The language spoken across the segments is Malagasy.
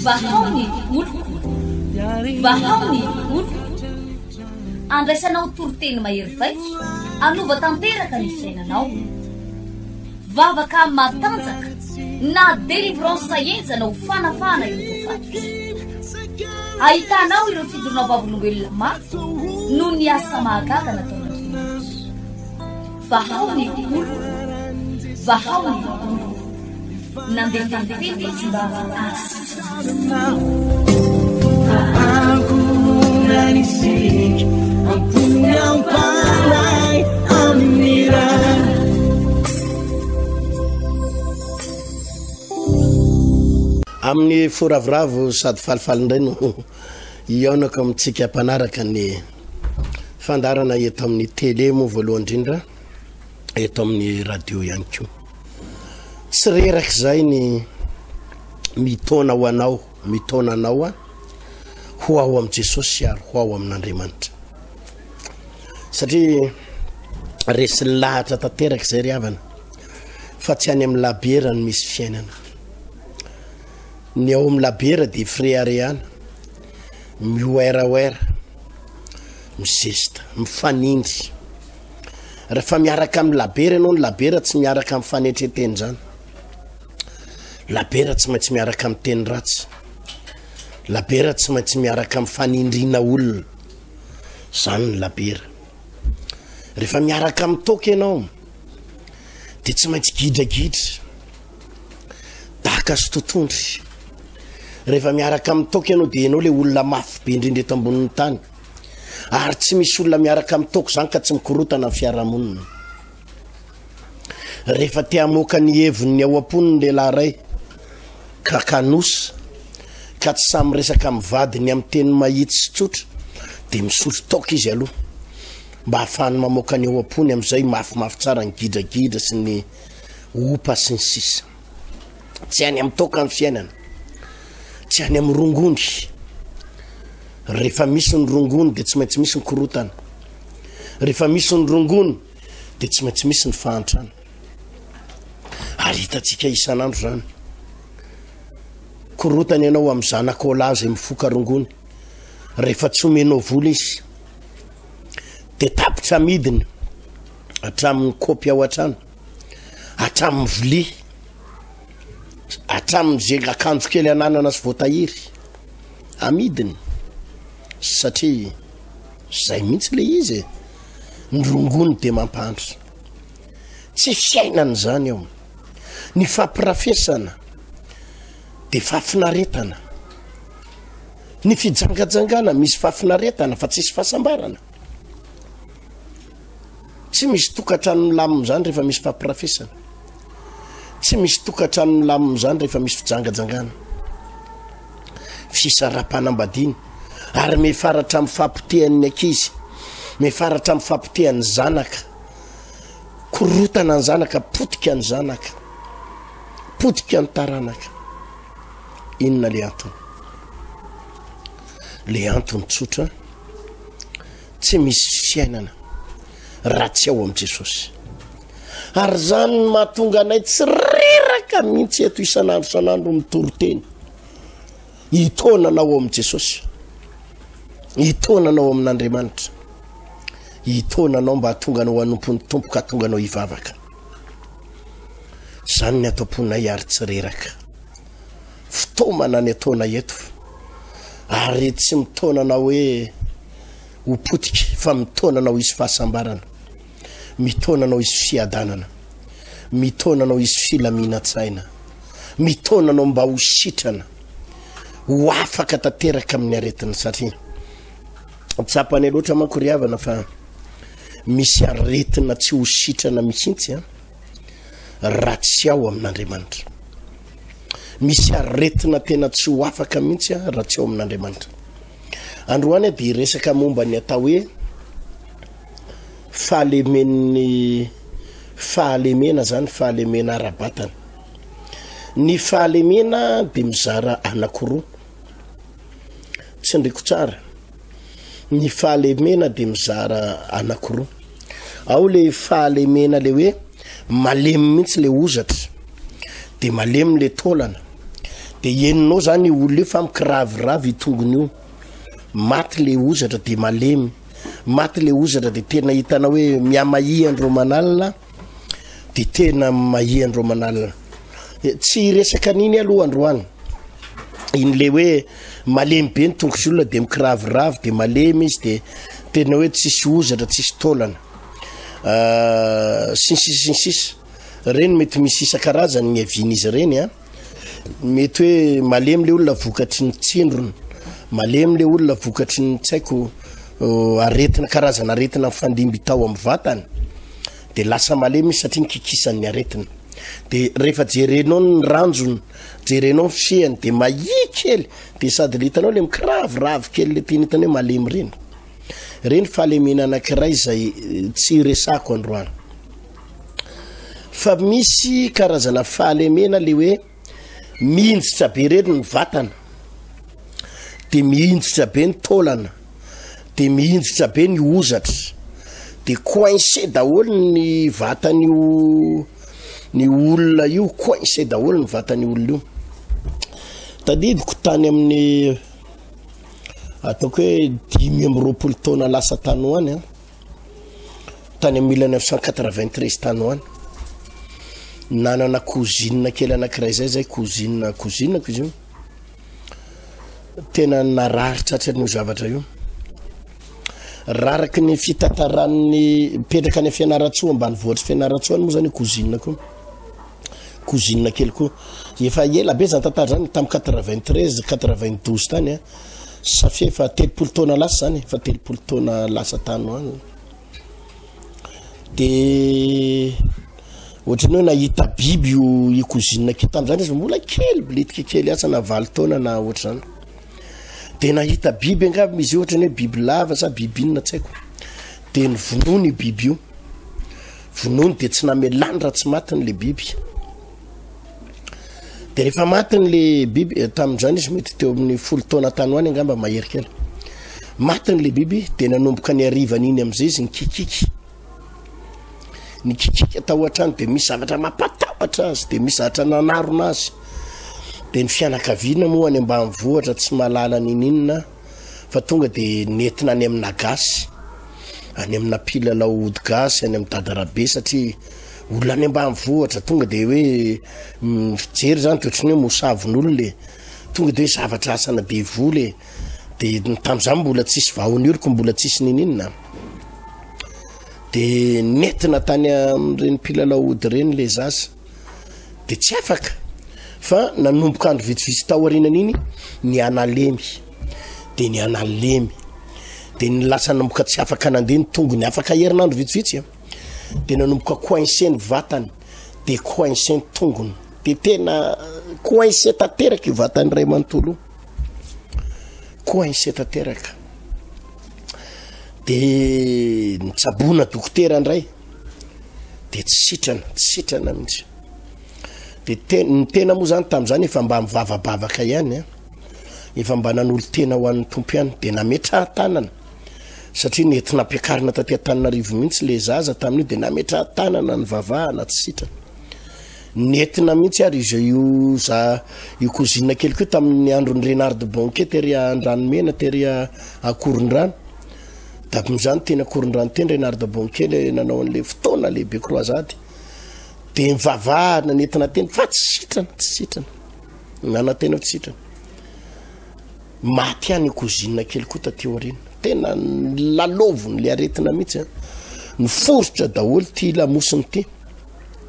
Vahao ny oloko, vahao ny oloko. Andraisanao toriteny mahery vaika, hanova tanteraka ny fiainanao. Vavaka matanjaka na délivrance henjana ho fanafahana ireo voafatotra. Ahitanao ireo fijoroana vavolombelona mafy noho ny asa mahagaga nataon'Andriamanitra. Vahao ny oloko, vahao ny oloko. Nandefa ny teny izy mba hahasitrana. Amin'ny fo ravoravo sady falifaly indray no hihaonako amintsika mpanaraka ny fandaharana eto amin'ny télé moa voalohany indrindra eto amin'ny radio ihany koa. Tsy reraka izay ny mitaona ho anao, mitaona anao a ho ao amin'i Jesosy ary ho ao amin'Andriamanitra. Satria resy lahatra tanteraka izay ry havana fa tsy any amin'ny labiera no misy fiainana. Ny ao amin'ny labiera dia fireharehana, mihoerahoera, mizesta, mifanindry. Rehefa miaraka amin'ny labiera ianao, ny labiera tsy miaraka amin'ny fanetren-tena izany. Labiera tsy maintsy miaraka amin'ny teny ratsy. Labiera tsy maintsy miaraka amin'ny fanindriana olona. Izany ny labiera. Rehefa miaraka amin'ny toaka ianao, dia tsy maintsy gidragidra. Daka sy totondry. Rehefa miaraka amin'ny toaka ianao dia ianao ilay olona mafy be indrindra eto ambonin'ny tany. Ary tsy misy olona miaraka amin'ny toaka izany ka tsy mikorotana ny fiarahamonina. Rehefa te hamoaka ny heviny ny ao am-pony ny lehilahy iray ka kanosa ka tsy samy miresaka amin'ny vadiny amin'ny teny mahitsy sy tsotra dia misotro toaka izy aloha mba hahafahany mamoaka ny ao am-pony amin'izay mafimafy tsara ny gidragidra sy ny opa sy ny sisa. Tsy any amin'ny toaka ny fiainana, tsy any amin'ny rongony. Rehefa misy ny rongony dia tsy maintsy misy ny korotana. Rehefa misy ny rongony dia tsy maintsy misy ny fahantrana. Ary hitantsika isan'andro izany. Korotana ianao amin'ny zanakao lahy izay mifoka rongony. Rehefa tsy omenao vola izy dia tapitra amidiny hatramin'ny kaopy ao an-trano, hatramin'ny vilia, hatramin'izay akanjo kely ananana sy voatahiry, amidiny satria zay mihitsy le izy e, ny rongony de mampandry. Tsy fiainana izany eo. Ny fampirafesana de fahafinaretana. Ny fijangajangana misy fahafinaretana fa tsisy fahasambarana. Tsy misy tokantrano milamina izany rehefa misy fampirafesana. Tsy misy tokantrano milamina izany rehefa misy fijangajangana. Fisaraham-panambadiana ary miafara hatramin'ny fahapotehan'ny ankizy, miafara hatramin'ny fahapotehan'ny zanaka. Korotana ny zanaka, potika ny zanaka, potika ny taranaka. Inona le antony? Le antony tsotra. Tsy misy fiainana raha tsy ao amin'i Jesosy. Ary izany no mahatonga anay tsy reraka mihitsy eto isan'andro isan'andro mitory teny. Hitaona anao ao amin'i Jesosy. Hitaona anao amin'Andriamanitra. Hitaona anao mba hahatonga anao hanompo ny Tompo ka hahatonga anao hivavaka. Izany ny ato am-ponay ary tsy reraka. Fitaomana ny ataonay eto ary tsy mitaona anao hoe ho potika fa mitaona anao hisy fahasambarana, mitaona anao hisy fiadanana, mitaona anao hisy filaminan-tsaina, mitaona anao mba ho sitrana, ho afaka tanteraka amin'ny aretina satria tsapanay loatra manko ry havana fa misy aretina tsy ho sitrana mihitsy an raha tsy ao amin'Andriamanitra. Misy aretina tena tsy ho afaka mihitsy a raha tsy ao amin'Andriamanitra. Androany aho dia hiresaka momba ny atao hoe fahalemen'ny fahalemena zany, fahalemena ara-batana. Ny fahalemena dia mizara anankiroa. Tsindriko tsara. Ny fahalemena dia mizara anankiroa. Ao le fahalemena le hoe malemy mihitsy le hozatra. De malemy le taolana. De henonao zany io olona io fa mikiraviravy io tongony io. Maty le hozatra de malemy. Maty le hozatra de tena hitanao hoe mihamahia andro aman'alina de tena mahia andro aman'alina. Tsy hiresaka an'iny aloha androany. Iny le hoe malemy be ny tongotry olona de mikiraviravy de malemy izy de tena hoe tsisy hozatra, tsisy taolana. Sy ny sisa sy ny sisa. Reny mety misy isan-karazany ny avian'izy ireny an. Mety hoe malemy le olona vokatry ny tsindrona, malemy le olona vokatry ny tsy haiko aretina, karazana aretina mifandimby tao amin'ny vatany, de lasa malemy izy satria nikikisan'ny aretina. De rehefa jerenao ny ranjony, jerenao ny fihany de mahia kely, de sady le hitanao le mikiraviravy kely le tena hitanao hoe malemy reny. Reny fahalemena anankiray izay tsy resako androany. Fa misy karazana fahalemena le hoe mihinjitra be reny ny vatana, de mihinjitra be ny taolana, de mihinjitra be ny hozatra, de coincé daholo ny vatan'io ny olona io, coincé daholo ny vatan'io olona io. Tadidiko tany amin'ny ataoko hoe 25 taona lasa tany ho any an, tany amin'ny 1993 tany ho any, nanana cousine kely anankiray zay zay, cousine, cousine ko izy io, tena narary tratran'io zavatra io. Raraky ny fitantaran'ny mipetraka any Fianarantsoa, ambanivohitr'i Fianarantsoa any moa zany io cousine ko, cousine kely ko. Efa ela be zany tantara zany, tamin'ny 93, 92 tany an. Ça fait efa 30 taona lasa zany, efa 30 taona lasa tany ho any. De ohatran'ny hoe nahita biby io i cousine kely tamin'izany izy mbola kely, bilitika kely asa na 8 taona na ohatr'izany. De nahita biby angamba izy io, ohatran'ny hoe biby lava sa biby inona tsy haiko. De novonoiny io biby io. Vonoiny de tsy namelany raha tsy matiny le biby. De rehefa matiny le biby, eh, tamin'izany izy mety teo amin'ny 10 taona tany ho any angamba mahery kely. Matiny le biby de nanomboka ny harivany iny amin'izay izy nikikiky. Nikikiky tao an-trano de misy zavatra mampatahotra azy, de misy zavatra nanarona azy. De ny fianakaviana moa any ambanivohitra tsy mahalala n'ininona fa tonga de nentina any amina gasy, any amina mpilalao ody gasy, any amin'ny Dada Rabe satria olona any ambanivohitra tonga de hoe mijery zany de ohatran'ny hoe mosavin'olona e, tonga de hoe zavatra asana devoly e, de tamin'izany mbola tsisy vahon'ny oroko, mbola tsisy n'ininona. De nentina tany amin'ireny mpilalao ody ireny le zaza de tsy afaka fa nanomboka andro vitsivitsy tao aorianan'iny nihanalemy, de nihanalemy, de ny lasa nanomboka tsy afaka nandeha ny tongony, afaka herinandro vitsivitsy a, de nanomboka coincé ny vatany, de coincé ny tongony, de tena coincé tanteraka io vatany iray manontolo io, coincé tanteraka. De nitsaboana dokotera indray de tsy sitrana, tsy sitrana mihitsy. De ny tena moa zany tamin'izany efa mba mivavabavaka ihany an, efa mba nanolo-tena ho an'ny Tompo ihany, de nametrahan-tanana satria nentina ampiakarina taty Antananarivo mihitsy le zaza tamin'io, de nametrahan-tanana nivavahana tsy sitrana. Nentina mihitsy ary izy io za io cousine keliko io tamin'ny andron'ny Renard Banquet tery Andranomena tery Akorondrano. Tamin'izany teny Akorondrano teny Renard Banquet le nanao an'le fotoana lehibe croisade. De nivavahana nentina teny fa tsy sitrana, tsy sitrana. Nanantena ho tsy sitrana. Maty ihany io cousine kely koa taty aoriana. Tena lalaoviny le aretina mihitsy an. Niforitra daholo ity lamosiny ity.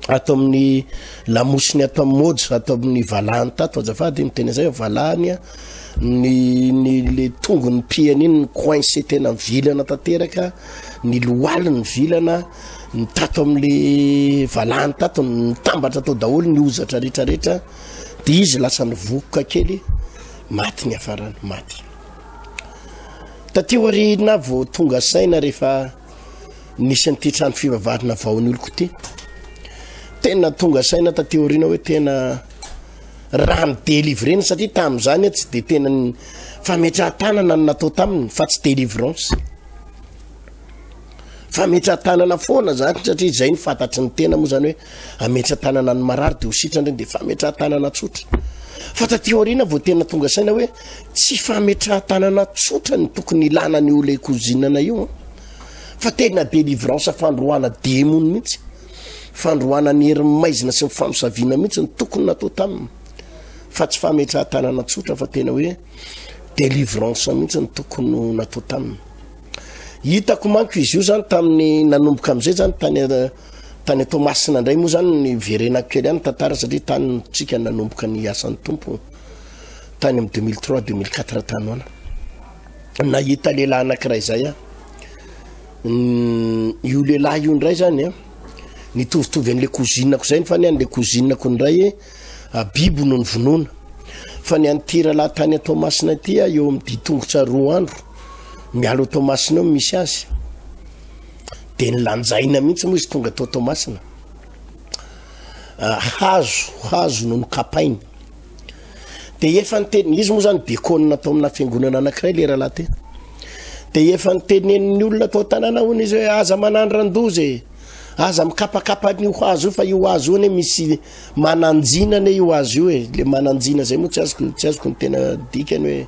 Ato amin'ny lamosiny ato amin'ny Moja, ato amin'ny valahany tato azafady miteny an'izay aho, valahany an, ny, ny le tongony pihany iny ny coincé tena mivilana tanteraka, ny lohaliny mivilana, ny tato amin'le valahany tato mitambatra tao daholo ny hozatra rehetrarehetra, de izy lasa nivokoka kely, maty ny hafarany, maty. Taty aoriana vao tonga saina rehefa nisy an'ity trano fivavahana vao ny oloko ity. Tena tonga saina taty aoriana hoe tena raha ny délivrena, satria tamin'izany tsy de tena ny fametrahan-tanana no natao taminy fa tsy délivrance. Fametrahan-tanana foana zany satria izay ny fantatry ny tena moa zany hoe ametra-tanana ny marary de ho sitrana ireny de fametrahan-tanana tsotra. Fa taty aoriana vao tena tonga saina hoe tsy fametrahan-tanana tsotra ny tokony ilana an'io le cousine-na io an. Fa tena délivrance fandroahana demony mihitsy. Fandroahana ny herin'ny maizina sy ny famosaviana mihitsy ny tokony natao taminy. Fa tsy fametrahan-tanana tsotra fa tena hoe délivrance mihitsy ny tokony ho natao taminy. Hitako manko izy io zany tamin'ny nanomboka amizay zany tany tany Toamasina indray moa zany ny verenako kely ihany tantara satria tany tsika nanomboka ny asan'ny Tompo tany amin'ny 2003 2004 tany ho any. Nahita lehilahy anankiray zay aho. Io lehilahy io indray zany a nitovitovy an'le cousine-ko zay fa ny an'le cousine-ko indray biby no novonoina. Fa ny an'ity rahalahy tany Toamasina ity a eo amin'ny ditongotra roa andro miala ao Toamasina eo misy azy. De nilanjaina mihitsy moa izy tonga tao Toamasina. Hazo, hazo no nokapainy. De efa niteny, izy moa zany dekona tao amina fiangonana anankiray le rahalahy tena. De efa nitenenin'ny olona tao an-tanàna hono izy hoe aza manandran-doza e, aza mikapakapa an'io hazo io fa io hazo io anie misy mananjina anie io hazo io e, le mananjina zay moa tsy azoko, tsy azoko ny tena dikany hoe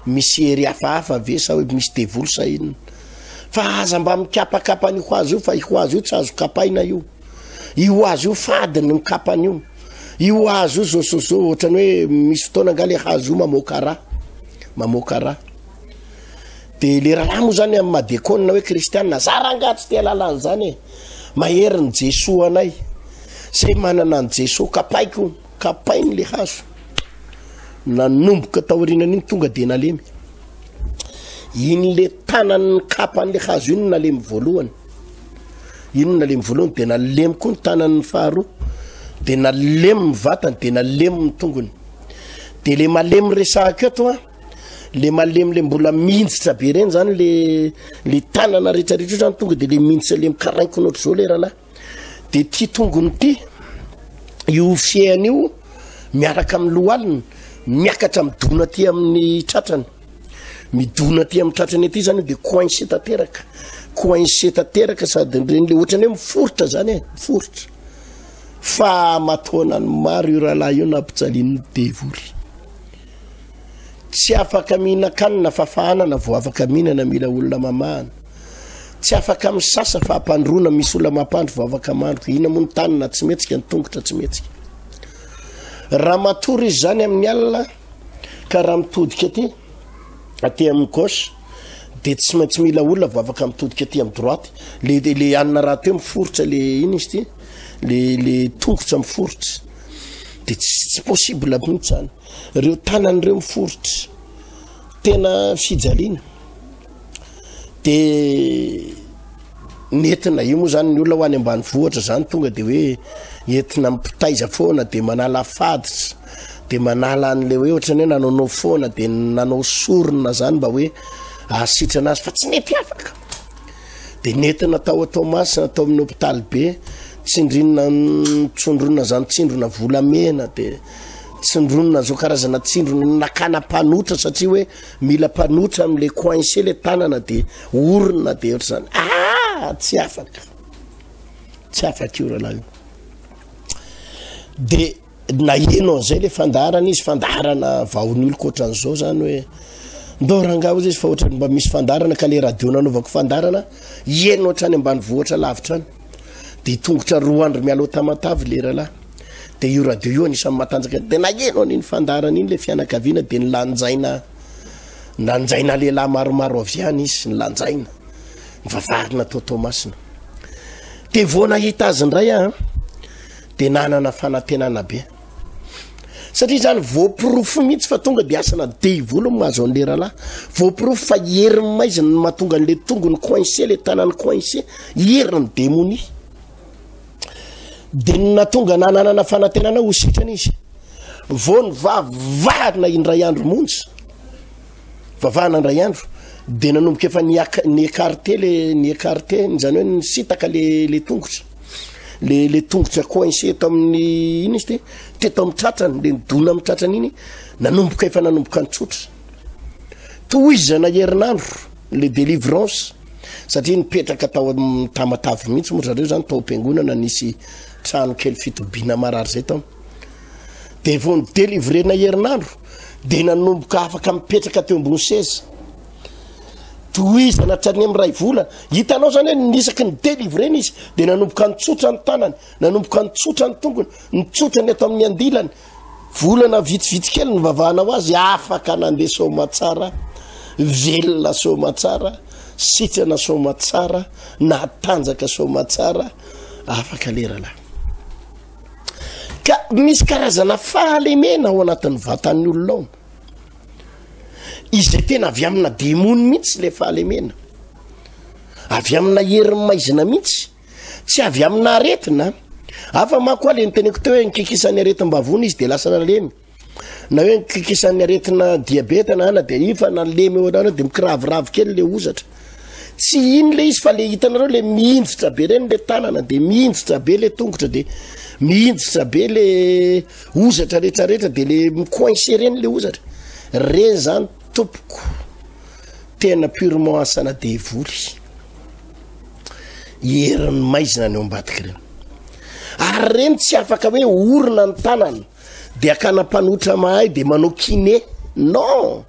misy hery hafahafa ve sa hoe misy devoly sa inona. Fa aza mba mikapakapa an'io hazo io fa io hazo io tsy azo kapaina io. Io hazo io fady ny mikapa an'io. Io hazo io zao zao zao ohatrany hoe misy fotoana angaha le hazo io mamoaka rà. Mamoaka rà. De le rahalahy moa zany amin'ny maha dekona hoe kristianina, za rangaha tsy te hahalala an'izany e. Mahery ny Jesoa anay. Zay manana an'i Jesoa, kapaiko, kapainy le hazo. Nanomboka taorianan'iny tonga de nalemy. Iny le tanany nikapa an'le hazo iny no nalemy voalohany. Iny no nalemy voalohany de nalemy koa ny tanany faharoa. De nalemy ny vatany, de nalemy ny tongony. De le malemy resahako eto an, le malemy le mbola minjitra be reny zany le le tanana rehetrarehetra io zany tonga de le minjitra le mikarainkona ohatr'izao le rahalahy. De ty tongony ty, io fiaina io miaraka amin'ny lohaliny miakatra midona aty amin'ny tratrany. Midona aty amin'ny tratrany aty zany de coincé tanteraka. Coincé tanteraka sady reny le ohatrany hoe miforitra zany e, miforitra. Fa mataonany maro io rahalahy io nampijalian'ny devoly. Tsy afaka mihinan-kanina fa fahanana vao afaka mihinana, mila olona mamahana. Tsy afaka misasa fa ampandroana, misy olona mampandro vao afaka mandro. Inona moa ny tanana tsy mihetsika, ny tongotra tsy mihetsika. Raha matory izy zany amin'ny alina ka raha mitodika aty, aty amin'ny gauche, de tsy maintsy mila olona vao afaka mitodika aty amin'ny droite. Le, le anona rahateo miforitra le ino izy ity, le, le tongotra miforitra. De tsy, tsy possible mihitsy zany. Reo tanany reo miforitra. Tena fijaliana. De nentina io moa zany ny olona ho any ambanivohitra zany tonga de hoe entina mpitaiza foana de manala faditra de manala an'le hoe ohatrany hoe nanaonao foana de nanao sorona zany mba hoe ahasitrana azy fa tsy nety afaka. De nentina tao Toamasina tao amin'ny hopitaly be tsindrinina tsondronina zany tsindrona volamena de tsindronina zao karazana tsindrona nakana mpanotra satria hoe mila mpanotra am'le coincé le tanana de orona de ohatr'izany. Ah, tsy afaka, tsy afaka io rahalahy io. De naheno an'izay le fandaharana izy, fandaharana vaon'ny oloko ohatran'izao zany hoe ndao rangahy ozy izy fa ohatran'ny mba misy fandaharana ka le radio nanaovako fandaharana heno hatrany ambanivohitra lavitra any. De tongotra roa andro miala ao Tamatave le rahalahy. De io radio io anisan'ny matanjaka. De naheno an'iny fandaharana iny le fianakaviana de nilanjaina, nilanjaina lehilahy maromaro avy any izy, nilanjaina, nivavarina tao Toamasina. De vao nahita azy indray aho de nanana fanantenana be. Satria zany voaporofo mihitsy fa tonga de asana devoly ny mahazo an'le rahalahy. Voaporofo fa herin'ny maizina no mahatonga an'le tongony coincé, le tanany coincé, herin'ny demonia. De ny nahatonga nananana fanantenana ho sitrana izy. Vao nivavahana indray andro monja, vavahana indray andro, de nanomboka efa niaka-, ni-écarté le, ni-écarté, zany hoe nisitaka le, le tongotra. Le, le tongotra coincé eto amin'ny, ino izy ty? Teto amin'ny tratrany, le nidona amin'ny tratrany iny, nanomboka efa nanomboka nitsotra. Tohizana herinandro le délivrance. Satria nipetraka tao Tamatave mihitsy moa zareo zany, tao am-piangonana nisy trano kely fitobiana marary zay tao. De vao nidelivrena herinandro de nanomboka afaka mipetraka teo ambony seza. Tohizana hatrany amin'ny ray volana. Hitanao zany hoe nisaky ny delivrena izy de nanomboka nitsotra ny tanany, nanomboka nitsotra ny tongony, nitsotra ny ato amin'ny andilany. Volana vitsivitsy kely nivavahana ho azy, afaka nandeha soamatsara, velona soamatsara, sitrana soamatsara, natanjaka soamatsara, afaka le rahalahy. Ka misy karazana fahalemena ao anatin'ny vatan'ny olona ao. Izay tena avy amina demony mihitsy le fahalemena. Avy amina herin'ny maizina mihitsy. Tsy avy amina aretina. Hafa manko aho le niteneko teo hoe nikikisan'ny aretim-bavony izy de lasa nalemy. Na hoe nikikisan'ny aretina diabeta na ana de iny fa nalemy eo anareo de mikiraviravy kely le hozatra. Tsy iny le izy fa le hitanareo le mihinjitra be reny le tanana de mihinjitra be le tongotra de mihinjitra be le hozatra retraretra de le mi-coincer reny le hozatra. Reny zany tompoko tena purement asana devoly. Herin'ny maizina ny ao ambadika ireny. Ary ireny tsy afaka hoe orina ny tanana de akana mpanotra mahay de manao kiné. Non!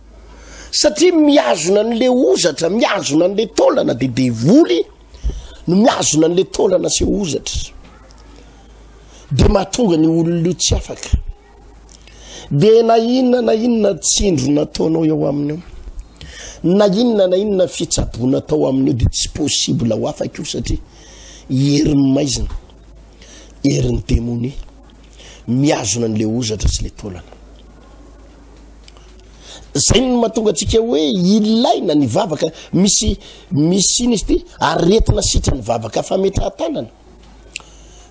Satria mihazona an'le hozatra, mihazona an'le taolana de devoly no mihazona an'le taolana sy hozatra. De mahatonga ny olona io tsy afaka. Dia na inona na inona tsindry nataonao eo aminy eo, na inona na inona fitsaboana atao aminy eo dia tsy possible ho afaka io satria herin'ny maizina, herin'ny demonia mihazona an'le hozatra sy le taolana. Zay no mahatonga antsika hoe ilaina ny vavaka. Misy misy ina izy ity aretina sitran'ny vavaka fametrahan-tanana.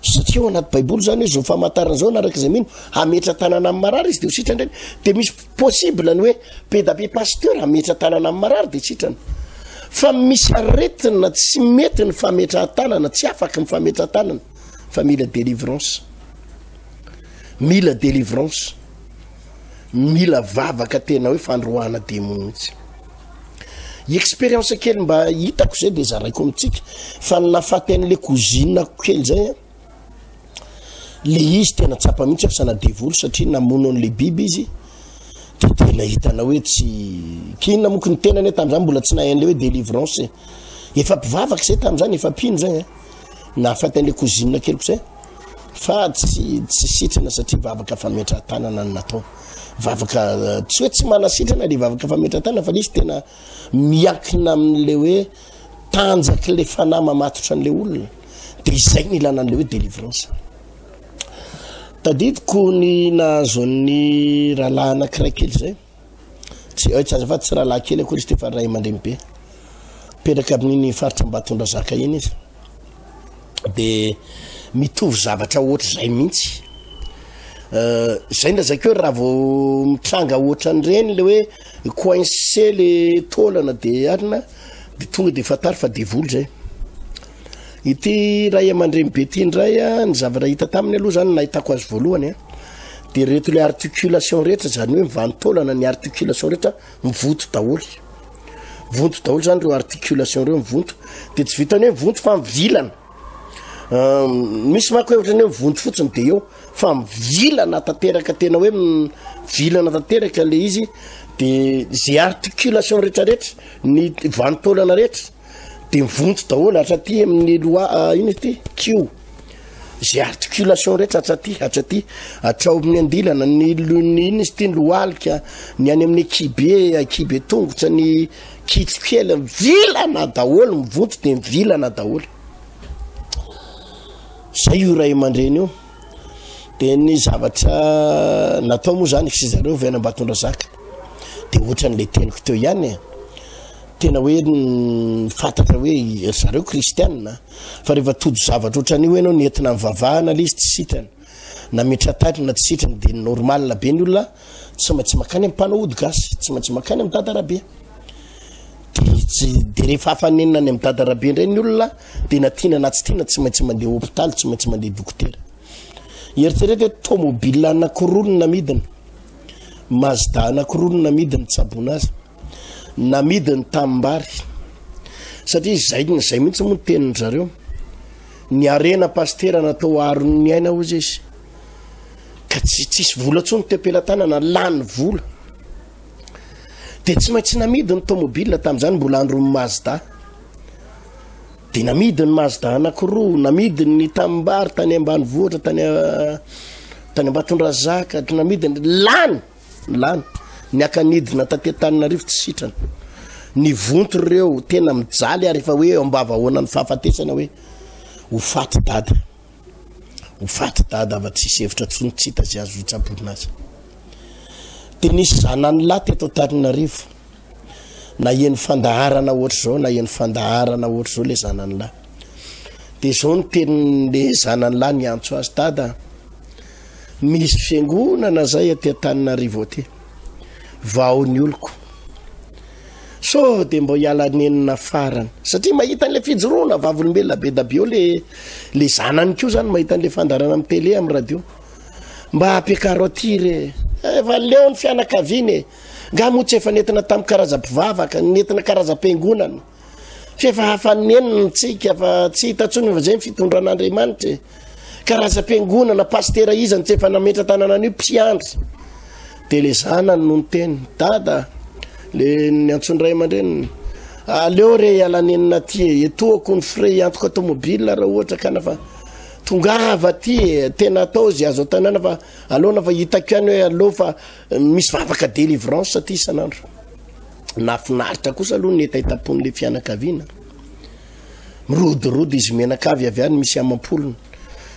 Satria ao anaty baiboly zany hoe zao famantarana zao naraka izay mino hametra tanana amin'ny marary izy de ho sitrana indray de misy possible ny hoe be da be pasteur hametra tanana amin'ny marary de sitrana fa misy aretina tsy mety ny fametrahan-tanana tsy afaky ny fametrahan-tanana fa mila délivrance mila délivrance mila vavaka tena hoe fandroahana demony mihitsy Expérience kely mba hitako zay de zaraiko amintsika fa ny nafaty an'le cousine-ko kely zay an, le izy tena tsapa mihitsy fa sana devoly satria namono an'le biby izy de tena hitanao hoe tsy k'inona moko ny tenany hoe tamin'izany mbola tsy nahay an'le hoe délivrance e. Efa mpivavaka zay tamin'izany, efa mpino zay an, nahafaty an'le cousine keliko zay fa tsy tsy sitrana satria vavaka fametrahan-tanana no natao. Vavaka tsy hoe tsy manasitrana le vavaka fametrahan-tanana fa le izy tena miankina amin'le hoe tanjak'le fanahy mamatotra an'le olona de izay ny ilana an'le hoe délivrance. Tadidiko ny nahazo an'ny rahalahy anankiray kely zay, tsy tsy azafady tsy rahalahy kely akory izy ty fa ray aman-dreny be, mipetraka amin'iny faritra Ambatondrazaka iny izy. de mitovy zavatra ohatr'izay mihitsy euh, zay ny lazaiko hoe raha vao mitranga ohatran'ireny le hoe coincé le taolana de arina de tonga de fantaro fa devoly zay ity ray aman-dreny be ty indray a ny zavatra hita taminy aloha zany nahitako azy voalohany a de reto le articulation rehetra zany hoe mivanin-taolana ny articulation rehetra mivoto daholo Vonto daholo zany ireo articulation ireo mivonto de tsy vitan'ny hoe mivonto fa mivilana misy manko hoe ohatran'ny hoe mivonto fotsiny de eo fa mivilana tanteraka tena hoe mivilana tanteraka le izy de ze articulation rehetrarehetra ny vanin-taolana rehetra de mivonto daholo hatraty amin'ny loha ah, ino izy ty kio ze articulation rehetra hatraty hatraty hatrao amin'ny andilana ny ny ino izy ty ny lohalika ny any amin'ny akibe akibe tongotra ny kitro kely mivilana daholo mivonto de mivilana daholo zay io ray aman-dreny io de ny zavatra natao moa zany sy zareo avy any Ambatondrazaka de ohatran'le teniko teo ihany e Tena hoe fantatra hoe ry zareo kristianina fa rehefa tojo zavatra ohatran'io ianao nentina nivavahana le izy tsy sitrana nametra-tatrana tsy sitrana de normal be ny olona tsy maintsy makany amin'ny mpanao ody gasy tsy maintsy makany amin'ny dada rabe de tsy de rehefa afa-nenina any amin'ny dada rabe indray ny olona de na tiana na tsy tiana tsy maintsy mandeha hopitaly tsy maintsy mandeha dokotera eritrereto hoe tomobile anankiroa no namidiny mazda anankiroa no namidiny tsaboina azy Namidy ny tanimbary. Satria izay izay mihitsy moa ny tenin-dry zareo. Ny harena pasitera natao aron'ny aina hozy izy. Ka tsy tsisy vola intsony teo am-pelatanana, lany vola. Dia tsy maintsy namidy ny tomobile tamin'izany mbola andron'ny Mazda. Dia namidy ny Mazda anankiroa, namidy ny tanimbary tany ambanivohitra tany tany Ambatondrazaka, namidy ny lany lany. Niaka-nidina taty Antananarivo tsy sitrana. Nivonto ireo tena mijaly ary efa hoe eo am-bavahoanan'ny fahafatesana hoe ho faty dada. Ho faty dada fa tsisy hevitra tsony tsy hita izay azo hitsaboana azy. Dia nisy zanany lahy teto Antananarivo. Naheno fandaharana ohatr'izao, naheno fandaharana ohatr'izao le zanany lahy. Dia izao ny tenin'le zanany lahy niantso azy, dada, misy fiangonana zay aty Antananarivo aty, vao ny oloko. Sao dia mba hiala nenina farany. Satria mahita an'ilay fijoroana vavolombelona be da be eo le le zanany koa zany mahita an'ilay fandaharana amin'ny télé amin'ny radio. Mba ampiakaro aty re. Efa leo ny fianakaviana e. Nga moa tsy efa nentina tamin'ny karazam-pivavaka, nentina karazam-piangonana. F'efa hafa-nenina tsika fa tsy hita intsony fa zay ny fitondran'Andriamanitra e. Karazam-piangonana, pasitera iza no tsy efa nametra-tanana an'io mpiandry. De le zanany no niteny, dada, le niantso ny ray aman-dreniny, aleo re hiala nenina aty e, etoako ny frais hiantoka tomobile raha ohatra ka na fa tongava aty e, tena atao izay azo atao ihany fa aleo na fa hitako ihany hoe aleo fa misy vavaka délivrance aty isan'andro. Nahafinaritra kosa aloha ny hetahetam-pon'ilay fianakaviana. Mirodorodo izy mianakavy avy any misy amam-polony.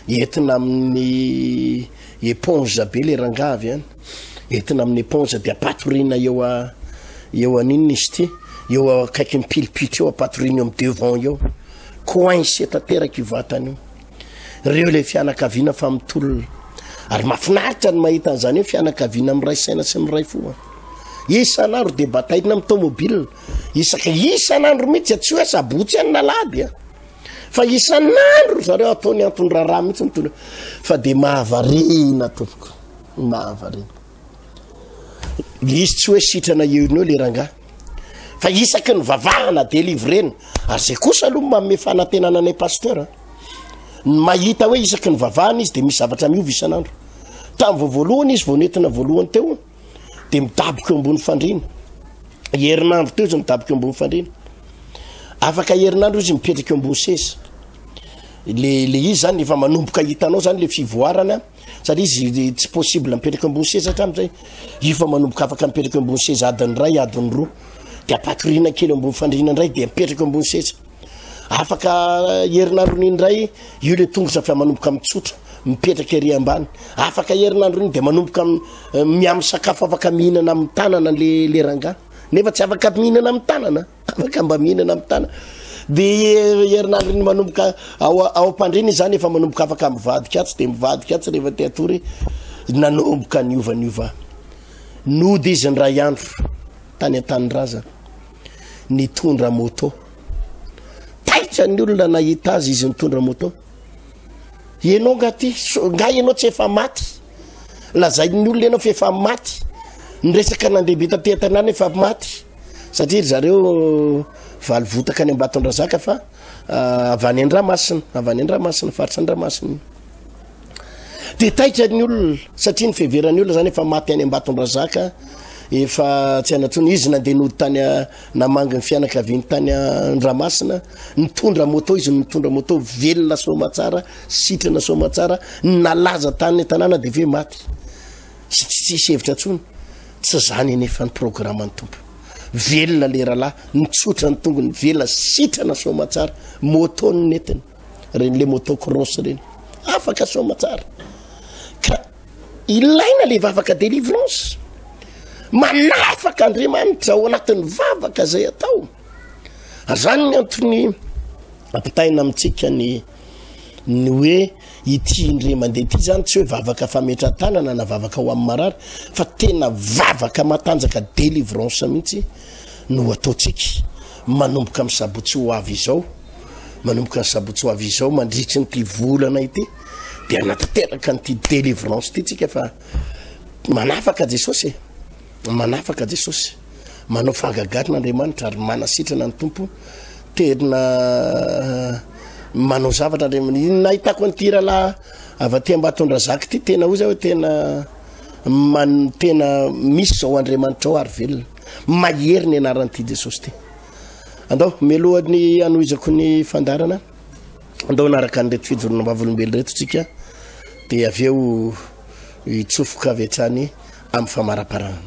Entina amin'ny éponge be le rangahy avy any. Entina amin'ny éponge dia ampatoriana eo a eo an'inona izy ity, eo akaikin'ny pilipitra eo ampatoriana eo amin'ny devant eo. Coincé tanteraka io vatana io. Reo ilay fianakaviana fa mitolona. Ary mahafinaritra ny mahita an'izany hoe fianakaviana miray saina sy miray fo. Isan'andro dia bataina amin'ny tomobile. Isaka isan'andro mihitsy, tsy hoe sabotsy ihany na alahady a. Fa isan'andro zareo ataony anton-draharaha mihitsy mitondra. Fa dia mahavariana tompoko. Mahavariana. Le izy tsy hoe sitrana eo eo le rangahy. Fa isaky ny vavahana délivrena. Ary zay kosa aloha manome fanantenana anay pasteur. A. Ny mahita hoe isaky ny vavahana izy de misy zavatra miova isan'andro. Tamin'ny vao voalohany izy vao nentina voalohany teo de midaboka eo ambony fandriana. Herinandro teo izy midaboka eo ambony fandriana. Afaka herinandro izy mipetraka eo ambony seza. Le le izy zany efa manomboka hitanao zany le fivoarana. Satria izy tsy possible mipetraka ambony seza hatramin'izay. Io fa manomboka afaka mipetraka ambony seza adiny iray, adiny roa. Dia ampatoriana kely ambony fandriana indray dia mipetraka ambony seza. Afaka herinandro indray io le tongotra fa manomboka mitsotra, mipetraka ery ambany. Afaka herinandro iny dia manomboka miha-misakafo afaka mihinana amin'ny tanana le le rangahy. Nefa tsy afaka mihinana amin'ny tanana. Afaka mba mihinana amin'ny tana. De herinandro iny manomboka ao ao am-pandriana izy zany efa manomboka afaka mivadika atsy de mivadika atsy rehefa te hatory. Nanomboka niova niova. Nody izy ny ray andro tany an-tanindrazana. Nitondra moto. Taitra ny olona nahita azy izy nitondra moto. Ianao nga ty, nga ianao tsy efa maty. Lazain'ny olona ianao fa efa maty. Niresaka nandeha be taty an-tanàna efa maty. Satria ry zareo valy votaka any Ambatondrazaka fa ah, avy any Andramasina, avy any Andramasina, faritra Andramasina. Dia taitra ny olona satria ny fiheveran'ny olona zany efa maty any Ambatondrazaka, efa tsy any intsony. Izy nandeha nody tany namangy ny fianakaviany tany Andramasina, nitondra moto izy, nitondra moto velona soamatsara, sitrana soamatsara, nalaza tany an-tanàna dia ve maty. Sy tsy tsisy hevitra intsony. Tsy zany anefa ny programan'ny Tompo. Velona le rahalahy, nitsotra ny tongony, velona, sitrana soamatsara, moto no nentiny. Reny le moto cross reny. Afaka soamatsara. Ka ilaina le vavaka délivrance. Manafaka Andriamanitra ao anatin'ny vavaka zay atao. Zany ny antony ampitaina amintsika ny ny hoe Ity indray mandeha ity zany tsy hoe vavaka fametra-tanana na vavaka ho amin'ny marary fa tena vavaka matanjaka délivrance mihitsy no ataontsika manomboka amin'ny sabotsy ho avy izao, manomboka ny sabotsy ho avy izao mandritry nyity volana ity dia anatanteraka an'ity délivrance ity tsika fa manafaka Jesosy e, manafaka Jesosy, manao fahagagana Andriamanitra ary manasitrana ny Tompo. Tena manao zavatra Andriamanitra. Ny nahitako an'ity rahalahy avy aty Ambatondrazaka ity, tena hoy za hoe tena man, tena misy zao Andriamanitra ao ary velona. Mahery ny anaran'ity Jesosy ity. Andao, mialohan'ny hanohizako ny fandaharana, andao hanaraka an'ireto fijoroana vavolombelona ireto tsika, dia avy eo hitsofoka avy hatrany amin'ny famaraparana.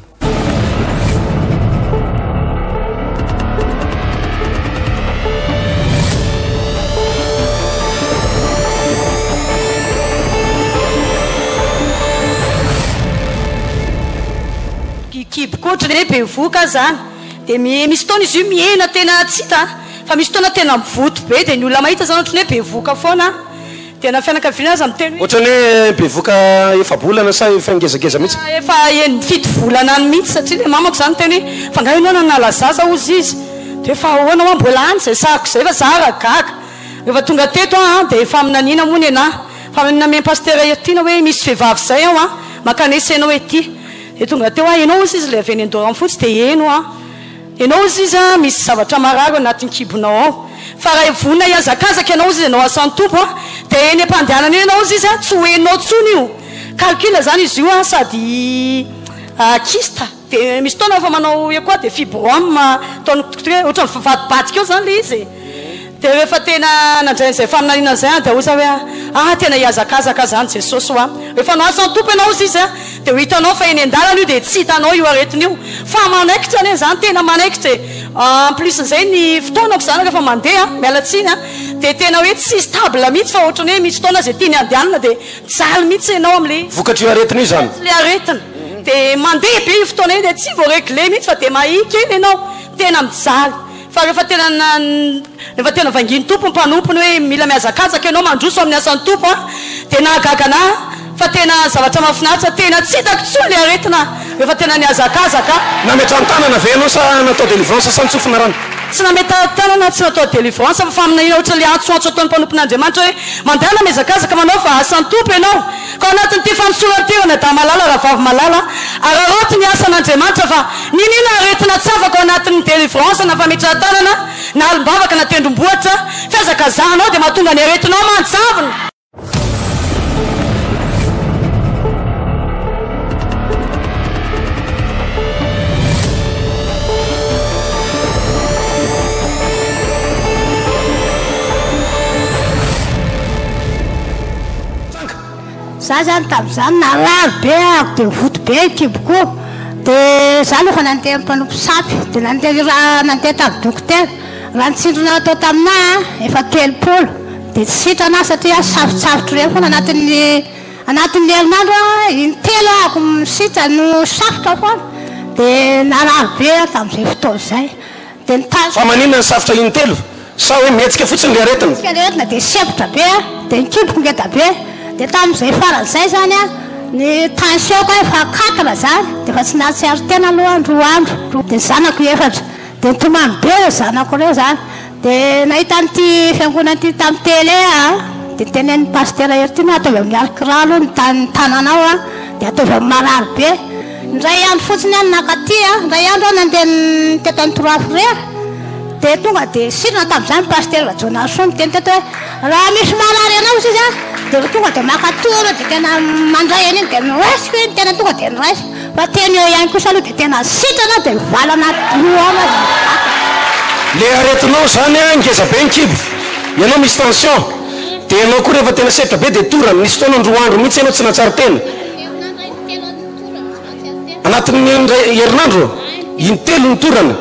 Kibo koa ohatran'ny hoe bevohoka aho zany dia misy fotoana izy io mihena tena tsy hita fa misy fotoana tena mivoto be dia ny olona mahita zany ohatran'ny hoe bevohoka foana aho. Dia na fianakaviana aza miteny hoe. Ohatran'ny hoe bevoka efa-bolana sa efa ngezangeza mihitsy? Efa eny fito volana any mihitsy satria ilay mamako izany niteny hoe fa nga ianao nanala zaza hozy izy? Dia fa ahoana hoa mbola any izay sariko izay fa za ara gaga. Rehefa tonga teto aho an dia faminaniana moa nenaha. Faminaniana nomen'i Pasitera Heritiana hoe misy vehivavy izay ao an, mankanesa ianao ety. Dia tonga teo aho, ianao hozy izy ilay avy eny Andoharanofotsy dia eny hoa. Ianao hozy izy a, misy zavatra marary ao anatin'ny kibonao ao. Fa raha vonona hihazakazaka ianao hozy izy hanao asan'ny Tompo a, dia eny am-pandehanana eny ianao hozy izy a, tsy ho henonao intsony io. Calcul izany izy io a, sady kyste, dia misy fotoana rehefa manao echo dia fibrome, ataon'ny dokotera hoe ohatran'ny mivadibadika eo izany ilay izy e. Dia rehefa tena nandray an'izay faminaniana izay aho dia hoy aho hoe, ah, tena hihazakazaka izany Jesosy hoa. Rehefa hanao asan'ny Tompo ianao hozy izy a, dia ho hitanao fa eny an-dalana io dia tsy hitanao io aretina io. Fa manaikitra anie izany, tena manaikitra e. En plus n'izay ny fotoanako izany rehefa mandeha, miala tsiny a, dia tena hoe tsy stable mihitsy fa ohatran'ny hoe misy fotoana izay tiany handehanana dia mijaly mihitsy ianao amin'ilay. Vokatr'io aretina io izany? Vokatr'ilay aretina. Dia mandeha be io fotoana io dia tsy voa-regler mihitsy fa dia mahika eny ianao, tena mijaly. Fa rehefa tena rehefa tena vangian'ny Tompo ny mpanompony hoe mila mihazakazaka ianao mandroso amin'ny asan'ny Tompo an, dia nahagaga anah fa tena zavatra mahafinaritra, tena tsy hitako intsony ilay aretina rehefa tena nihazakazaka. Nametran-tanana ve ianao sa natao délivrance sa nitsofina rano? Tsy nametrahan-tanana, tsy natao délivrance fa faminaniana ohatran'ilay antsoantso ataon'ny mpanompon'Andriamanitra hoe mandehana mihazakazaka manao fa asan'ny Tompo ianao. Ka ao anatin'ity fanosorana ity ranadahy malala, rahavavy malala, araraoty ny asan'Andriamanitra fa N'inona aretina tsy afaka ao anatin'ny délivrance na fametrahan-tanana na alim-bavaka na tendrombohitra, fihazakazahanao dia mahatonga ny aretinao manjavona. Za zany tamzany narary be ahako de nivoto be ny kiboko de za aloha efa nandeha am mpanompo sampy de nandeha raha nandeha tam dokotera raha ny tsindrona natao taminah a efa 30 de tsy sitrana aho satria safotsafotro reny foana anatin'ny anatin'ny herinandro a intelo ahako misitra no safotra foana de narary be aho tamzay fotoana zay de nitady Fa maninona ny safotra intelo? Sa hoe mihetsika fotsiny ilay aretina? Mihetsika ilay aretina dia sempotra be dia ny kiboko ngeda be dia tamin'izay farany izay izany an, ny tension-ko efa quatre izany dia efa tsy nahatsiaro tena aloha aho roa andro dia ny zanako efatra dia nitomany be ireo zanako ireo izany dia nahita an'ity fiangonana ity tamin'ny télé aho dia notenenin'ny pasitera Heritiana ataovy amin'ny alkra aloha ny tany tananao an dia ataovy amin'ny marary be. Indray andro fotsiny aho no nankaty an, indray andro aho nandeha teto amin'ny Trois Frères dia tonga dia sitrana tamin'izany Pasitera Rajaonarisoa niteny teto hoe raha misy marary anao hozy izy an dia tonga dia maka tour dia tena mandray an'iny dia noraisiko iny, tena tonga dia noraisiko fa teny eo ihany kosa aloha dia tena sitrana dia mivalana roa andro aza ny vatana. Le aretinao zany an ngeza be ny kibo, ianao misy tension, dia ianao koa rehefa tena sempotra be dia torana, nisy fotoana ny roa andro mihitsy ianao tsy nahatsiaro tena. Anatin'ny indray herinandro, intelo ny torana.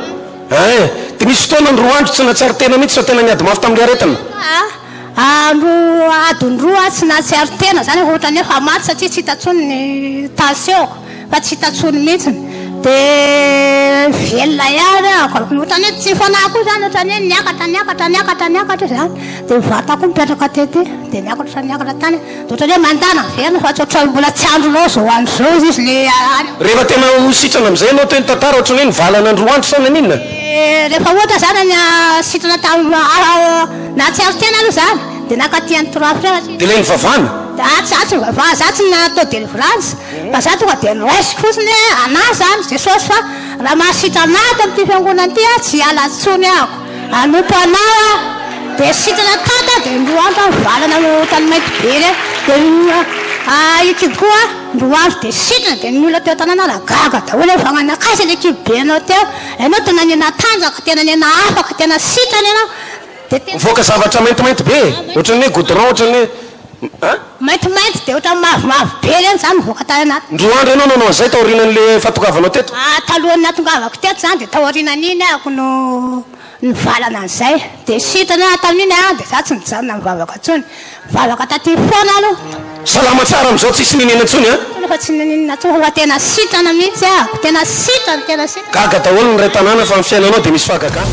Ein, dia misy fotoana ny roa andro tsy nahatsiaro tena mihitsy fa tena niady mafy tamin'ilay aretina. Andro adiny roa aho tsy nahatsiaro tena izany efa ohatran'ny hoe efa maty satria tsy hita intsony ny tension-ko fa tsy hita intsony mihitsy. Dia velona ihany aho, ohatran'ny hoe tsy fanahy koa izany, ohatran'ny hoe niakatra niakatra niakatra niakatra izany. Dia ny vatako mipetraka tety, dia niakatra niakatra tany. Ohatran'ny hoe mandana miverina fa tsy ohatran'ny mbola tsy andronao izao andro izao izy izy le any. Rehefa tena ho sitrana amin'izay ianao teo ny tantara ohatran'ny hoe nivalana andro andro sa naninona? Rehefa ohatra zany ny sitrana tamin'ny nahatsiaro tena aloha zany de nankaty an'i Trois Frères. De ilay nivavahana? Za tsy za tsy nivavahana, za tsy natao délivrance fa za tonga de noraisiko fotsiny hoe anah zany Jesosy fa raha mahasitrana ahy ato amin'ity fiangonana ity aho tsy hiala intsony ahako. Hanompo anao aho. Dia sitrana tato aho, dia roa andro aho nivalana tany mainty be ireny. Dia io kibo koa roa andro dia sitrana, dia ny olona teo an-tanàna ary gaga daholo hoe fa nankaiza ilay kibo be anao teo? Ianao tena niha-natanjaka, tena niha-nahafaka, tena sitrana ianao. Dia tena. Mivoaka zavatra maintimainty be e! Ohatran'ny hoe goudron, ohatran'ny hoe an? Maintimainty dia ohatran'ny mavomavo be ireny izany mivoaka tany anaty. Ndroa andro ianao nanao an'izay taorianan'ilay fahatongavanao teto? Ah, talohan'ny nahatongavako teto izany dia taorianan'iny ahako no nivalana an'izay. Dia sitrana aho tamin'iny an, dia za tsy nijanona nivavaka intsony. Nivavaka taty foana aho aloha. Salama tsara amin'izao tsisy niniana intsony an? Fa tsy niniana intsony fa tena sitrana mihitsy ahako, tena sitrana, tena sitrana. Gaga daholo ny iray tanàna fa ny fiainanao dia misy fahagagana.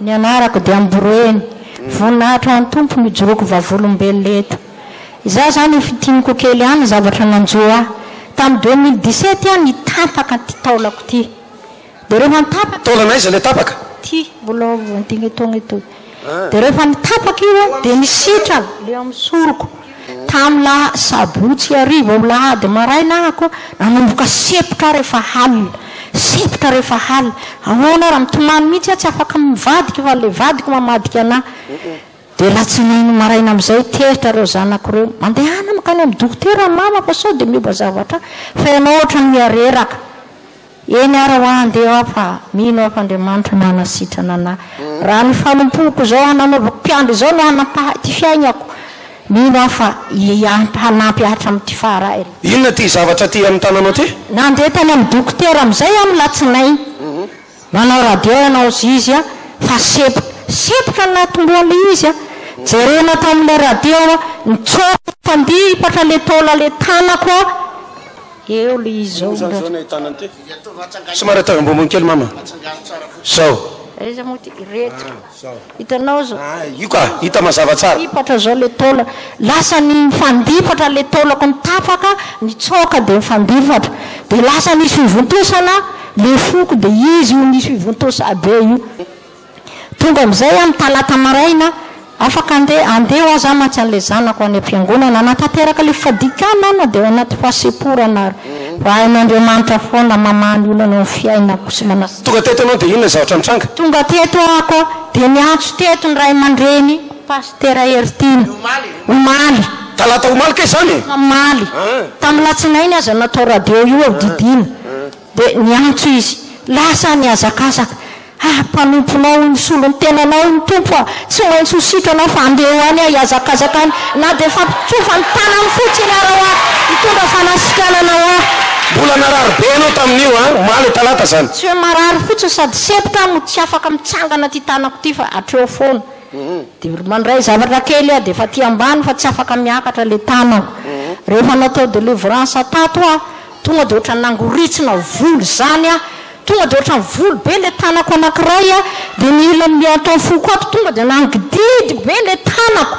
Ny anarako dia Amboreny. Voninahitra ho an'ny Tompo no ijoroako vavolombelona eto. Izaho izany fintiniko kely ihany ny zavatra nanjo ahy. Tamin'ny 2017 aho nitapaka ity taolako ity. Dia rehefa nitapaka. Taolana aiza ilay tapaka? Ity, mbola dimy taona itoy. Dia rehefa nitapaka io dia nisitrana ilay amin'ny soroko. Tamin'ny laha, sabotsy hariva ho lahady maraina ahako nanomboka sepotra rehefa halina. Sepotra rehefa halina. Ahoana ary, mitomany mihitsy aho tsy afaka mivadika fa ilay vadiko mamadika anah. Dia alatsinainy maraina amin'izay tezitra ireo zanako ireo, mandehana mankany amin'ny dokotera mama fa sao dia miova zavatra fa ianao ohatran'ny mihareraka. Eny ara hoa andeha aho fa mino aho fa Andriamanitra no hanasitrana anah. Raha ny fanompoako izao nanaovako mpiandry izao no hanapaha ity fiaignako, mino aho fa hanampy ahy hatramin'ity fara. Inona ity zavatra aty amin'ny tananao ity? Nandeha tany amin'ny dokotera amin'izay aho ny latsinainy. Manao radio ianao zizy a, fa sepotra, sepotra ny nahatombohan'ilay izy a, jerena tamin'ilay radio a, nitsoaka nifandipatra ilay taola ilay tanako a, eo ilay izy zao Zany zao ny ahitana an'ity. Somary ataovy ambonimbony kely mama. Zao. Aiza moa ity? Ireto. Hitanao zao. Ah, io ka, hita mazava tsara. Nifandipatra zao le taolana. Lasa nifandipatra le taolako nitapaka, nitsoaka dia nifandipatra. Dia lasa nisy fivontosana le foko dia izy io nisy fivontosa be io. Tonga amin'izay aho ny talata maraina, afaka andeha, andeha hoa za mantsy an'ilay zanako any am-piangonana, hanatanteraka le fadikana aho na dia ao anaty fahasemporana ary. Fa hain'Andriamanitra foana mamaha ny olana eo amin'ny fiainako sy manas. Tonga teto ianao dia inona ny zavatra nitranga? Tonga teto aho dia niantso teto ny ray aman-dreny Pasitera Heritiana. Omaly. Talata omaly kay izany e? Omaly. Tamin'ny latsinainy aza natao radio io aho didiana. Dia niantso izy. Lasa aho nihazakazaka. Ah, mpanomponao hoy ny solontenanao hoy ny Tompo a! Tsy maintsy ho sitrana aho fa andeha ho any aho hihazakazaka any na dia fampitsofa ny tanany fotsiny ara ho ahy hitondra fanasitranana ho ahy. Mbola narary be ianao tamin'io an! Omaly talata izany. Tsy hoe marary fotsiny sady sempotra aho no tsy afaka mitsangana ity tanako ity fa hatreo foana. Dia mandray zavatra kely aho dia efa aty ambany fa tsy afaka miakatra ilay tanako. Rehefa natao delivrance tato aho, tonga dia ohatran'ny nangoritsina volo izany aho. Tonga dia ohatran'ny volo be ilay tanako anankiray a, dia ny ilany miato amin'ny foko ato tonga dia nangididy be ilay tanako,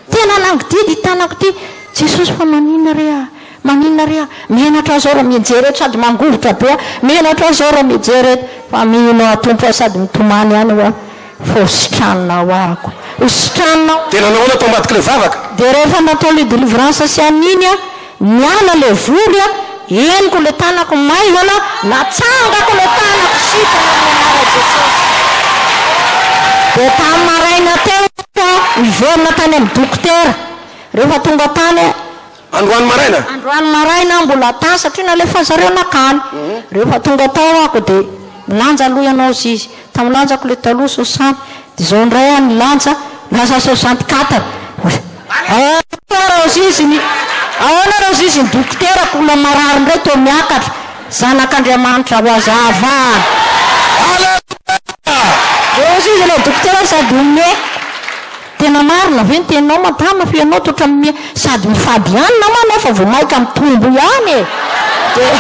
tena nangididy ity tanako ity, Jesosy fa maninona re aho, maninona re aho, menatra aho zao raha mijery eto sady mangovitra be aho, menatra aho zao raha mijery eto, fa mino aho Tompo aho sady mitomany ihany ho aho fa ho sitraninao ahako, ho sitraninao. Dia nanao ahoana tao ambadik'ilay vavaka? Dia rehefa natao ilay delivrance sy an'iny a, Niala le vory a, henoko le tanako maivana, natsangako le tanako sitrana amin'ny anaran'i Jesosy. Dia tamin'ny maraina teo aho niverina tany amin'ny dokotera. Rehefa tonga tany aho. Androany maraina? Androany maraina aho mbola tany satria nalefan'ny zareo nakany. Rehefa tonga tao aho dia milanja aloha ianao hozy izy. Tamin'ny lanjako le taloha soixante, dia izao indray aho nilanja lasa 64. Ahoana Raozizy ny Ahoana Raozizy ny dokoterako olona marary indray toa miakatra Zanak'Andriamanitra ho hazava. Aleloia! Raozizy ilay dokotera sady mihomehy. Tena marina ve ny teninao madama fa ianao toa ohatran'ny miha sady mifady hanina ma nefa vao maika mitombo ihany e! Dia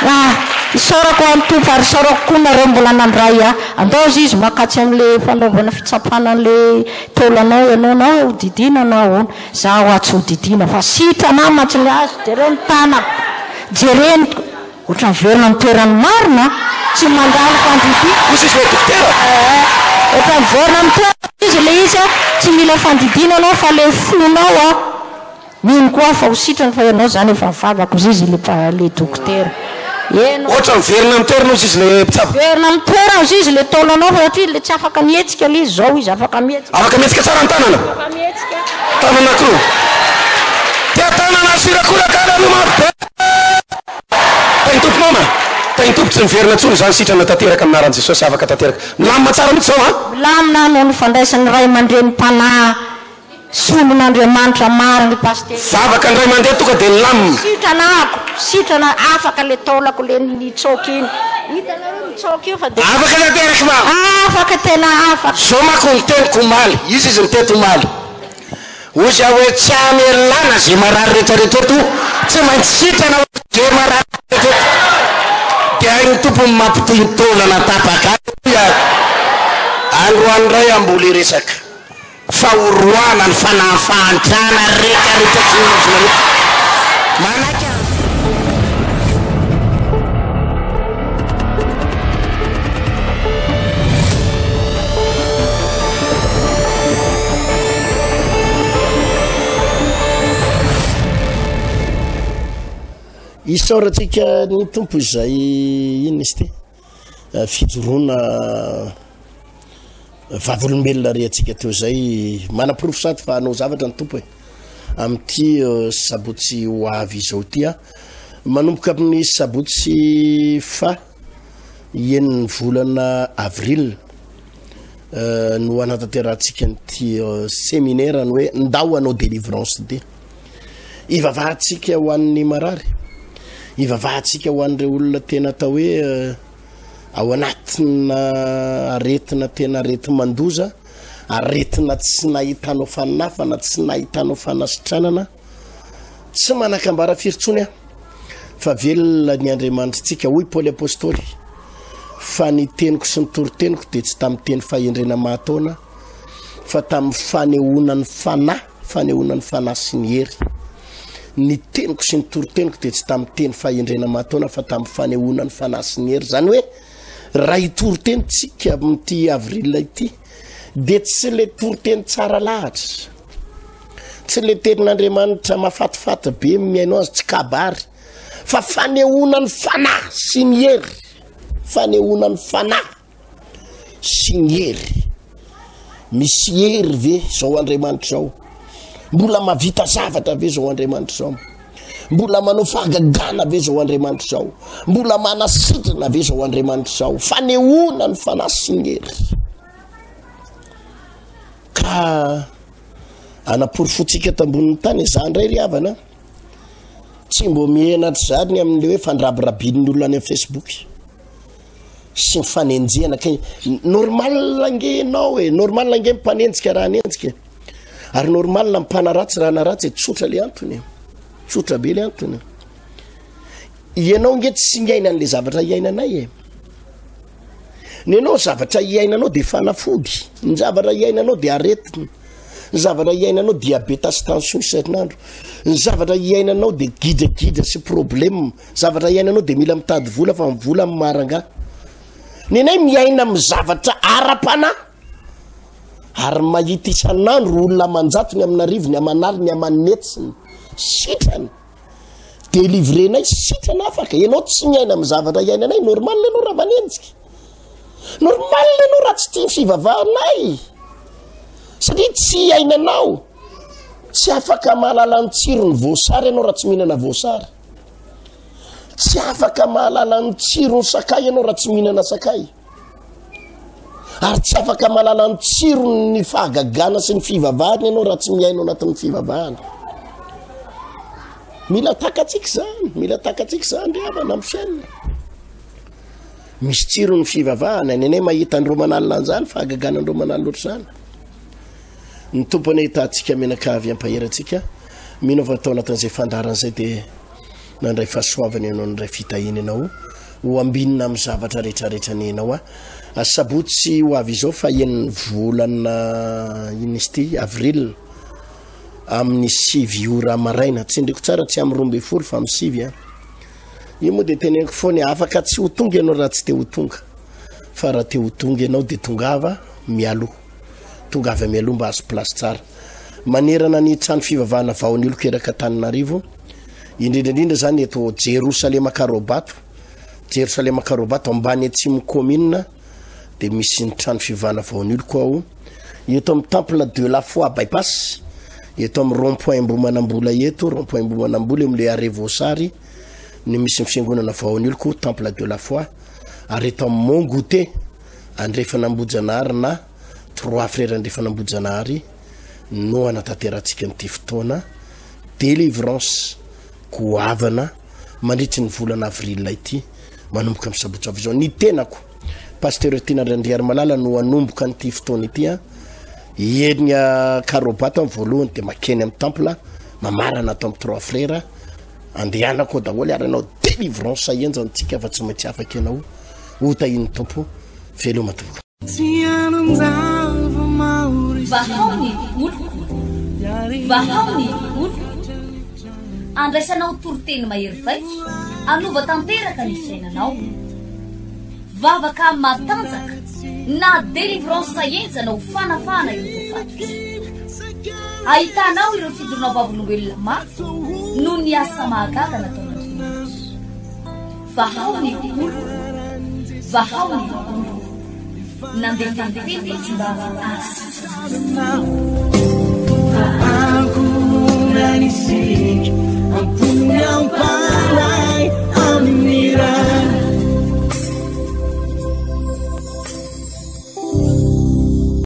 ah isaorako an'i Tompo ary isaorako koa nareo mbola nandray ahy. Andao zizy makatsy amin'le fanaovana fitsapana an'le taolanao ianao na hoe ho didiana na ahoana. Za hoa tsy ho didiana fa sitrana aho mantsy le azy jereo ny tanako jereo ny Ohatran'ny miverina amin'ny toerany marina a! Tsy mandalo fandidiana. Hoy sisa ilay dokotera. Ee. Ohatran'ny miverina amin'ny toerana izy ilay izy a, tsy mila fandidiana ianao fa ilay fonao a, mino koa aho fa ho sitrana fa ianao izany efa nivavaka hozy izy ilay ilay dokotera. Ianao. Ohatra miverina amin'ny toerana hozy izy ilay mpitsabo. Miverina amin'ny toerana hozy izy ilay taolanao fa satria ilay tsy afaka mihetsika ilay izy, izao izy afaka mihetsika. Afaka mihetsika tsara ny tanana. Afaka mihetsika. Tanana anankiroa. Tia tanana sy rakoraka ary aloha mafy be. Tahin'ny Tompo mama. Tahin'ny Tompo tsy miverina intsony izany sitrana tanteraka amin'ny anaran'i Jesosy afaka tanteraka. Milamina tsara mihitsy izao an. Milamina noho ny fandraisan'ny ray aman-drenim-panahy solon'Andriamanitra marina i Pasitera. Vavaka indray mandeha tonga dia nilamina. Sitrana ako, sitrana afaka le taolako le nitsoaka iny. Hitanareo mitsoaka io fa dia. Afaka tanteraka mama. Afaka tena afaka. Zao manko ny teniko omaly, iza izy niteto omaly? Hozy aho hoe tsy hamelana ze marary rehetra rehetra eto, tsy maintsy sitrana hoe ze marary rehetra eto. Dia hain'ny Tompo ny mampitohy ny taolana tapaka. Aleloia! Androany indray aho mbola hiresaka fa horoahana ny fanahin'ny fahantrana rehetra rehetra sy ny ozona rehetra. Manaiky aho. Isaorantsika ny Tompo izay inona izy ity eh, fijoroana vavolombelona re antsika teo izay manaporofo sady fa hanao zavatra ny Tompo e amin'ity eh, sabotsy ho avy izao ity a manomboka amin'ny sabotsy fa enin'ny volana avril no hanatanterahantsika an'ity seminaire ny hoe ndao hanao délivrance ity. Ivavahantsika ho an'ny marary, ivavahantsika ho an'ireo olona tena atao hoe ao anatina aretina tena areti-mandoza, aretina tsy nahitanao fanafana, tsy nahitanao fanasitranana. Tsy manan-kambara firy intsony aho fa velona ny Andriamanitritsika, hoy Paoly Apostoly, fa ny teniko sy ny toriteniko dia tsy tamin'ny teny fahendrena mahataona, fa tamin'ny fanehoana ny fanahy, fanehoana ny fanahy sy ny hery. Ny teniko sy ny toriteniko dia tsy tamin'ny teny fahendrena mahataona, fa tamin'ny fanehoana ny fanahy sy ny hery. Izany hoe, raha hitory teny tsika amin'ity avril ity, dia tsy ilay toriteny tsara lahatra, Tsy le tenin'Andriamanitra mafatifaty be mihaino azy, tsy kabary, fa fanehoana ny fanahy sy ny hery. Fanehoana ny fanahy sy ny hery. Misy hery ve zao Andriamanitra zao? Mbola mavita zavatra ve zao Andriamanitra zao? Mbola manao fahagagana ve zao Andriamanitra zao? Mbola manasitrana ve zao Andriamanitra zao? Fanehoana ny fanahy sy ny hery. Ka anaporofotsika eto ambonin'ny tany e, za ndray ry havana tsy mbo mihenatra zany ny amin'le hoe fandrabirabian'ny olona any amin'ny facebook sy ny fanenjehana ka normal ange ianao e, normal ange ny mpanenjika raha hanenjika e, ary normal ny mpanaratsy raha hanaratsy e, tsotra le antony e, tsotra be le antony e. Ianao ange tsy miaina an'le zavatra iainanay e. Ny anao zavatra iainanao dia fanafody, ny zavatra iainanao dia aretina, ny zavatra iainanao diabeta sy tension isan'andro, ny zavatra iainanao dia gidragidra sy problème, zavatra iainanao dia mila mitady vola fa ny vola maranga. Ny anay miaina amin'ny zavatra ara-panahy ary mahita isan'andro olona aman-jatony, amin'arivony, aman'aliny, aman'hetsiny sitrana. Delivrenay sitrana afaka, ianao tsy miaina amin'ny zavatra iainanay, normal ianao raha manenjika, normal ianao raha tsy tia ny fivavahanay, satria tsy iainanao, tsy afaka mahalala ny tsiron'ny voasary ianao raha tsy mihinana voasary, tsy afaka mahalala ny tsiron'ny sakay ianao raha tsy mihinana sakay. Ary tsy afaka mahalala ny tsiron'ny fahagagana sy ny fivavahana ianao raha tsy miaina ao anatin'ny fivavahana. Mila takatsika izany, mila takatsika izany ry havana amin'ny fiainana. Misy tsirony ny fivavahana, ny anay mahita ny romanalina an'izany, fahagagana ny romanalina ohatr'izany. Ny Tompo anie hitahantsika mianakavy hampahery antsika. Mino aho fa tao anatin'izay fandaharana izay dia nandray fahasoavana ianao, nandray fitahiana ianao. Ho ambinina amin'ny zavatra rehetrarehetra anie ianao a. Sabotsy ho avy izao fa enin'ny volana inona izy ity avril amin'ny 9 ora maraina. Tsindriko tsara tsy amin'ny 12 fa amin'ny 9 a. Io moa dia teneniko foana afaka tsy ho tonga ianao raha tsy te ho tonga. Fa raha te ho tonga ianao dia tongava. mialoha. Tongava mialoha mba hahazo place tsara. Manerana ny trano fivavahana Vahon'ny Oloko erak'Antananarivo, indrindra indrindra zany eto Jerosalema Karobato, Jerosalema Karobato ambany atsimo commune dia misy ny trano fivavahana Vahon'ny Oloko ao. Eto amin'ny temple de la foi bypass, eto amin'ny rond point Ambohimanambola eto, rond point Ambohimanambola eo amin'ilay arrêt Voasary no misy ny fiangonana Vahon'ny Oloko, temple de la foi, ary eto amin'ny Mont Goûter Andrefan'Ambohijanahary na Trois Frères Andrefan'Ambohijanahary no hanatanterahantsika an'ity fotoana délivrance goavana mandritry ny volana avril ity manomboka amin'ny sabotsy avy izao. Ny tenako Pasteur Tiana Randriarimalala no hanomboka an'ity fotoana ity an. Eny Karobato amin'ny voalohany dia makeny amin'ny temple mamarana ato amin'ny Trois Frères. Andehanako ao daholo ary hanao délivrance henjana antsika fa tsy maintsy afaka ianao. Ho tahian'ny Tompo. Veloma tompoko. Vahao ny oloko, vahao ny oloko. Andraisanao toriteny mahery vaika, hanova tanteraka ny fiainanao. Vavaka matanjaka na délivrance henjana ho fanafahana ireo voafatotra. Ahitanao ireo fijoroana vavolombelona mafy noho ny asa mahagaga nataon'Andriamanitra. Vahao ny oloko, vahao ny oloko. Nandefa ny teny izy mba hahasitrana.